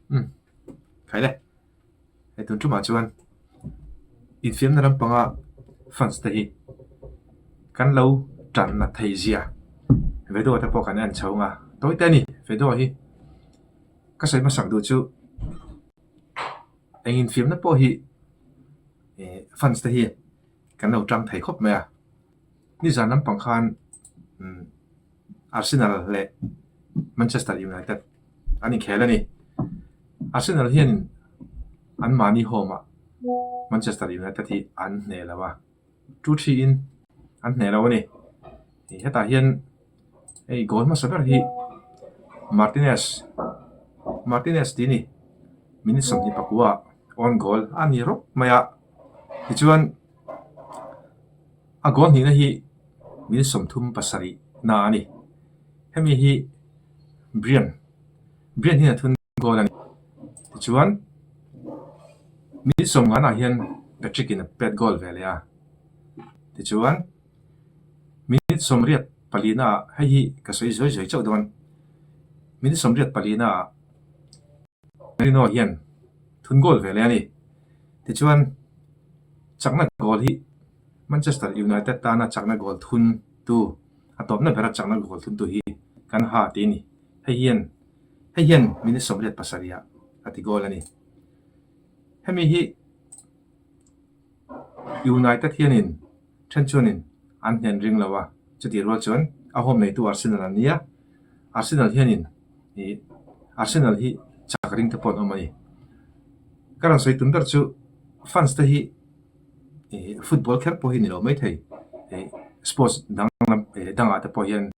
Umm khai le, hei tun tumah chuan infiamna lampanga fans te hi kan lo tan nat theih zia video te pawh kan en chho ang a, tawi te a ni video hi ka sawi hmasak duh chu eng infiamna pawh hi eh fans te hi kan lo tang thei khawp mai a, nizan lampang khan umm Arsenal leh Manchester United an inkhel a ni. Arsenal hianin anmahni home ah Manchester United hi an hneh lo a, 2-3 in an hneh lo a ni. Hetah hian hei goal hmasa ber hi Martinez Martinez tih a ni. Minute 24 ah own goal a ni rawp mai a, tichuan a goal hnihna hi minute 37 na a ni. Hemi hi Brian Brian hian a thun goal a ni. Tichuan minute 50 ah hian Patrick in a pet goal ve leh a. Tichuan minute 84 ah hei hi ka sawi zuai zuai chauh dawn. Minute 84 ah Merino hian thun goal ve leh a ni. Tichuan chakna goal hi Manchester United tana chakna goal thun tu a tawpna bera chakna goal thun tu hi kan ha tih a ni. Hei hian hei hian minute 87 ah a ti goal a ni. Hemi hi United hianin then chuanin an hnen ring lo a, chutih rual chuan a home neitu Arsenal an nia. Arsenal hianin ih Arsenal hi chak ring te pawh an awm a ni. Ka rawn sawi tum ber chu fans te hi ih football kher pawh hi ni lo maithei ih sports dang lam eh dangah te pawh hian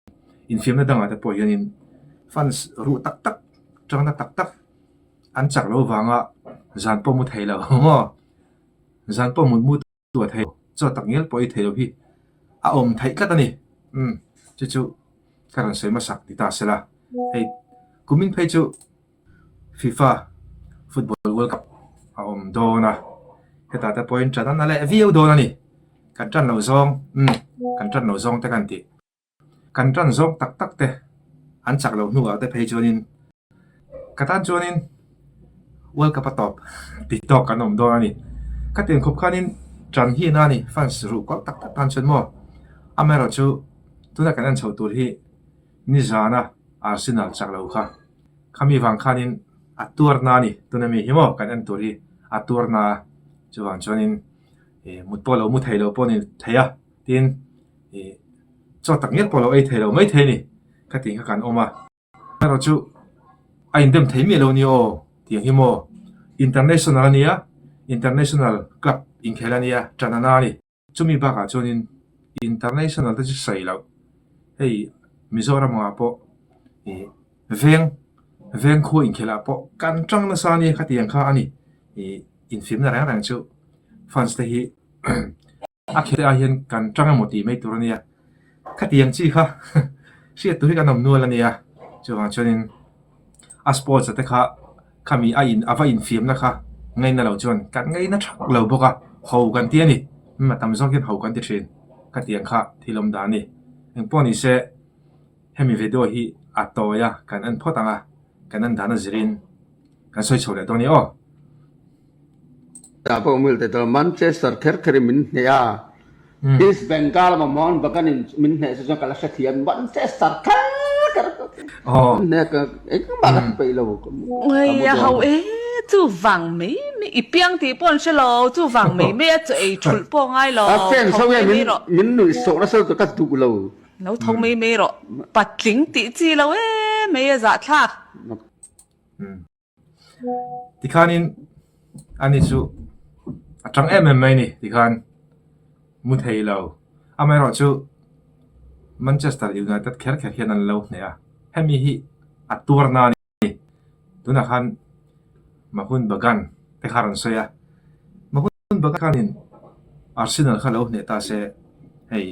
infiamna dangah te pawh hianin fans ruh tak tak tangna tak tak an chak lo vanga zan pawh mu thei lo maw zan pawh mut mut tu a thei chaw tak ngial pawh i thei lo hi a awm theih tlat a ni umm chu chu ka rawn sawi hmasak ti ta sela hei kumin phei chu FIFA Football World Cup a awm dawn a hetah te pawhin ṭan a na leh viau dawn a ni kan ṭan loh zawng umm kan ṭan loh zawng te kan tih. Kan tan zawk tak tak te an chak loh hnuah te phei chuanin ka tan chuanin World Cup a tawp tih tawk kan awm dawn a ni. Ka tiang khawp khanin tan hi na a ni fans ruh kual tak tak tan chuan maw amaherawhchu tuna kan en chho tur hi nizana Arsenal chak lo kha khami vang khanin a tuar na a ni tuna mi hi maw kan en tur hi a tuar na a chuvang chuanin ih mut pawh lo mu thei lo pawh a ni thei a tin. Ih chaw tak ngial pawh lo ei thei lo mai thei a ni ka tih kha kan awm a. Erawh chu a indem thei miah lo a ni aw tih ang hi maw international a nia international club inkhel a nia ṭan a na a ni. Chumi bakah chuanin international te chu sawi loh hei Mizoram angah pawh ih veng veng khua inkhelh ah pawh kan ṭang nasa a nia ka tih ang kha a ni. Ih infimna reng reng chu fans te hi A khelh ah hian kan tang emaw tih mai tur a nia. Khatiang chi kha hriat tur hi kan awm nual a nia. Chuvang chuanin a sports a te kha khami a in a va infiamna kha ngaina lo chuan kan ngaina thak lo bawk a, ho kan ti a ni. A tam zawk hian ho kan ti thin. Khatiang kha thil awm dan a ni. Engpawh ni se hemi video hi a tawi a kan en phawt ang a, kan en dan a zirin kan sawi chho leh dawn a ni aw. Tah pawh mil te chuan Manchester kher kher in min hneh a, East Bengal emaw Mohun Bagan in min hneh chu chuan ka la hrethiam Manchester kher kher min hneh ka engmah ka hre peih lo. Ngai a ho e, chu vang mai mai i piang tih pawh an hre lo, chu vang mai mai a chaw ei thulh pawh ngai lo, A fans tho ho mai hian mai rawh. min nuih sawh nasa lutuk ka duh lo. Lo tho mai mai rawh, patling tih chi lo e mai a zahthlak. Tikhanin ani chu a tang em em mai a ni tikhan mu thei lo. Amaherawhchu Manchester United kher kher hian an lo hneh a, hemi hi a tuar na a ni. Tunah khan Mahun Bagan te kha rawn sawi a, Mahun Bagan khanin Arsenal kha lo hneh ta se hei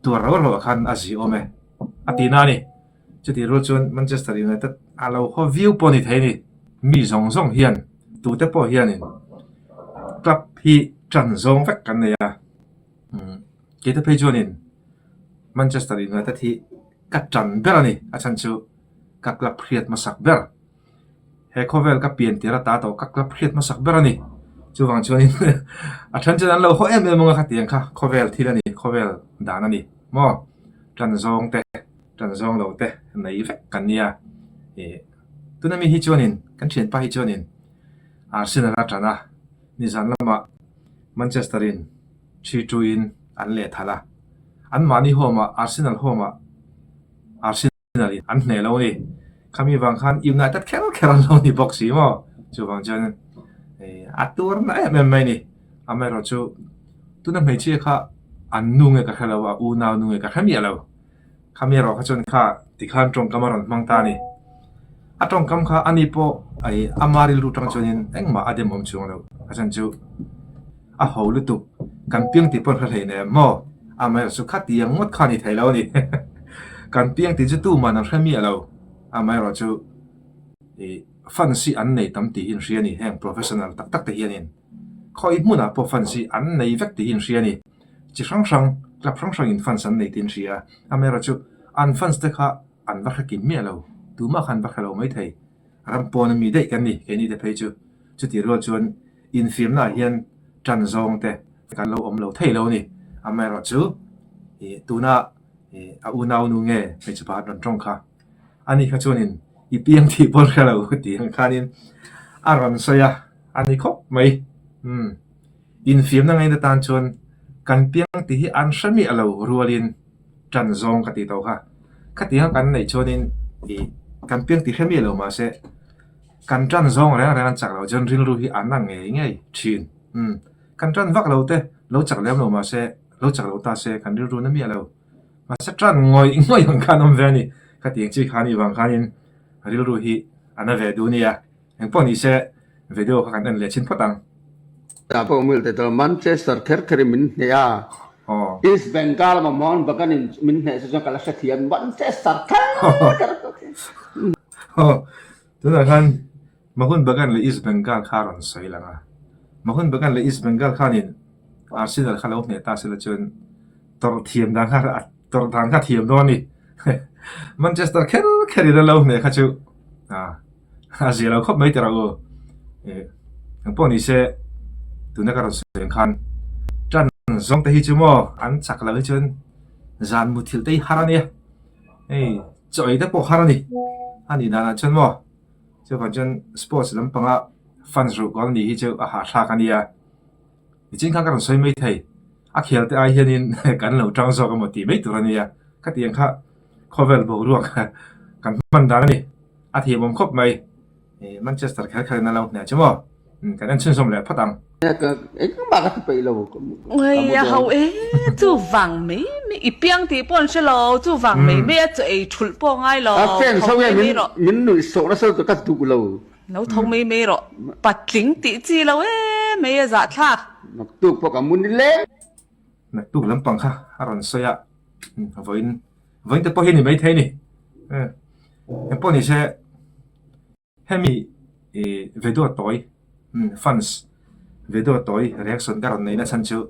tuar rau rauah khan a zi awm e a ti na a ni. Chutih rual chuan Manchester United a lo haw viau pawh a ni thei a ni. Mi zawng zawng hian tute pawh hianin club hi ṭan zawng vek kan nei a. Keite phei chuanin Manchester United hi ka ṭan ber a ni. A chhan chu ka club hriat hmasak ber. He khawvel ka pian tir ata tawh ka club hriat hmasak ber a ni. Chuvang chuanin a then chuan an lo haw em em ang a khatiang kha khawvel thil a ni, khawvel dan a ni maw? Tan zawng te, tan zawng lo te nei vek kan nia. Ih tuna mi hi chuanin kan thianpa hi chuanin Arsenal a tan a, nizan lamah Manchester in thi tuin an lehthal a. Anmahni home ah Arsenal home ah Arsenal in an hneh lo a ni. Khami vang khan United kher kher an lo ni bawk si maw? Chuvang chuan a tuar na em em mai a ni. Amaherawh chu tuna hmeichhia kha an nu nge ka hre lo a, unau nu nge ka hre miah lo. Khami erawh kha chuan kha tikhan tawngkam a rawn hmang ta a ni. A tawngkam kha ani pawh ama rilru tang chuanin engmah a demawm chuang lo. A chhan chu a ho lutuk, kan piang tih pawh an hre hlein em maw? Amaherawh chu khatiang ngawt kha a ni thei lo a ni. Kan piang tih chu tuman an hre miah lo. Amaherawh chu ih fans hi an nei tam tih hi an hria a ni. Heng professional tak tak te hianin khawi hmunah pawh fans hi an nei vek tih hi an hria a ni. Chi hrang hrang, club hrang hrangin fans an nei tih an hria a, amaherawhchu an fans te kha an va hre kim miah lo, tumah kha an va hre lo maithei. Ram pawn ami daih kan ni, keini te phei chu. Chutih rual chuan infiamnaah hian tan zawng te kan lo awm lo thei lo a ni. Amaherawhchu ih tuna ih a unaunu nge hmeichhe pakhat rawn tawng kha, ani kha chuanin i piang tih pawh an hre lo tih ang khanin a rawn sawi a, a ni khawp mai. Umm. Infiamna ngaina tan chuan kan piang tih hi an hre miah lo rualin tan zawng ka tih tawh kha. Khatianga kan neih chuanin ih kan piang tih hre miah lo mahse kan tan zawng reng reng an chak loh chuan rilru hi an a ngei ngei thin. Umm kan tan vak lo te lo chak lem lo mahse lo chak lo ta se kan rilru na miah lo. Mahse tan ngawih ngawih ang khan awm ve a ni. Khatiang chi kha anih vang khanin rilru hi a na ve duh nia. Engpawh ni se video kha kan en leh chhin phawt ang. Tah pawh mil te chuan Manchester kher kher in min hneh a, East Bengal emaw Mohun Bagan in min hneh chu chuan ka la hrethiam Manchester kher kher Tunah khan Mohun Bagan leh East Bengal kha a rawn sawi lang a, Mohun Bagan leh East Bengal khanin Arsenal kha lo hneh ta sela chuan tawrh thiam dan kha a tawrh dan kha thiam dawn a ni. Manchester kher kher in a lo hneh kha chu A zia lo khawp mai teh rawh u. Eng pawh ni se tuna ka rawn sawi ang khan tan zawng te hi chu maw an chak lo hi chuan zan muthilh te hi har a nia. Hei chaw ei te pawh har a ni. A nih danah chuan maw chuvang chuan sports lampanga fans ruhkawl nih hi chu a hahthlak a nia. Nichin khan ka rawn sawi mai thei, a khel te ai hianin kan lo tang zawk emaw tih mai tur a nia. Khatiang kha khawvel boruak kan hman dan a ni. A thiamawm khawp mai. Manchester kher kher in a lo hneh chu maw? Kan en chhunzawm leh phawt ang. Engmah ka ti peih lo. Ngai a ho e, chu vang mai mai i piang tih pawh an hre lo, chu vang mai mai a chaw ei thulh pawh a ngai lo, A fans tho ho mai hian mai rawh. min nuih sawh nasa lutuk ka duh lo. Lo tho mai mai rawh. Patling tih chi lo e mai a zahthlak. Naktuk pawh ka mu ni leng. Naktuk lampang kha a rawn sawi a, vawiin vawiin te pawh hi a ni maithei a ni. Engpawh ni se hemi video tawi fans video tawi reaction ka rawn neihna chhan chu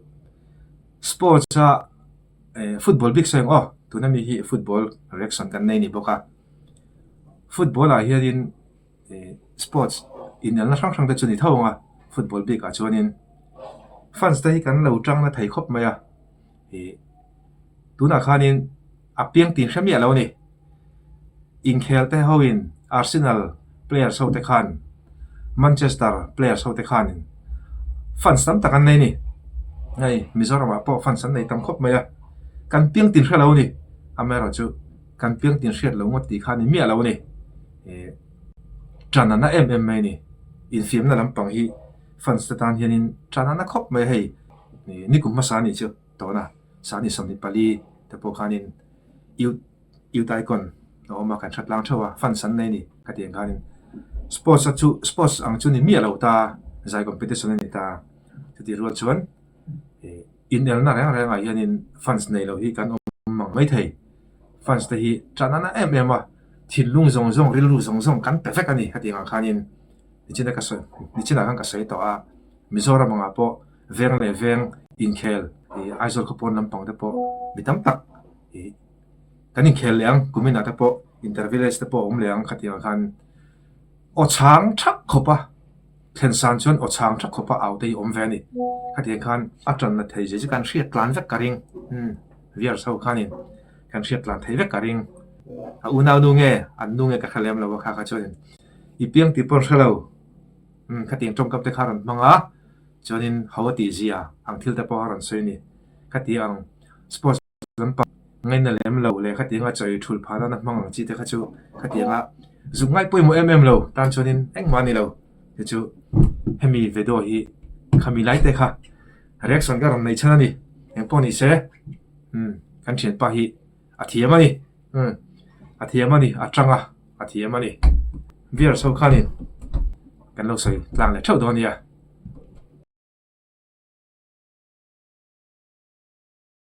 sports a football bik sawi ang aw tuna mi hi football reaction kan nei a ni bawk a football ah hianin sports inelna hrang hrang te chu a ni tho ang a football bik ah chuanin fans te hi kan lo tang na thei khawp mai a ih tunah khanin a piang tin hre miah lo a ni. Inkhel te hoin Arsenal players ho te khan Manchester players ho te khanin fans tam tak an nei a ni. Hei Mizoram ah pawh fans an nei tam khawp mai a, kan piang tin hre lo a ni. Amaherawhchu kan piang tin hriat lo ngawt tih kha a ni miah lo a ni. Ih tan a na em em mai a ni. Infiamna lampang hi fans te tan hianin tan a na khawp mai a hei nikum hmasa a nih chu tawna sani 24 te pawh khanin Youth Youth Icon a awm a, kan hre tlang theuh a, fans an nei a ni ka tih ang khanin sports a chu sports ang chu ni miah lo ta zai competition a ni ta chutih rual chuan ih inelna reng reng ah hianin fans nei lo hi kan awm mang mai thei fans te hi tan a na em em a thinlung zawng zawng rilru zawng zawng kan pe vek a ni ka tih ang khanin nichina ka sawi nichinah khan ka sawi tawh a Mizoram angah pawh veng leh veng inkhel ih Aizawl khawpawn lampang te pawh mi tam tak ih kan inkhel leh ang kuminah te pawh inter village te pawh a awm leh ang khatiang khan. Aw chhang thak khawp a, thlen san chuan aw chhang thak khawp a au te hi awm ve a ni. Khatiang khan a tan la thei zia chu kan hriat tlan vek ka ring. Umm viewers ho khanin kan hriat tlan thei vek ka ring. A unau nu nge an nu nge ka hre lem lo a kha kha chuanin i piang tih pawh hre lo. Umm khatiang tawngkam te kha a rawn hmang a, chuanin ho a tih zia ang thil te pawh a rawn sawi a ni. Khatiang sports Lampang ngaina lem lo leh khatianga chawi thulh phah nana hmang ang chi te kha chu khatianga zuk ngai pawimawh em em lo tan chuanin engmah a ni lo. Ti chu hemi video hi khami lai te kha reaction ka rawn nei chhan a ni. Engpawh ni se umm kan thianpa hi a thiam a ni umm a thiam a ni a tang a a thiam a ni. Viewers ho khanin kan lo sawi tlang leh theuh dawn a nia.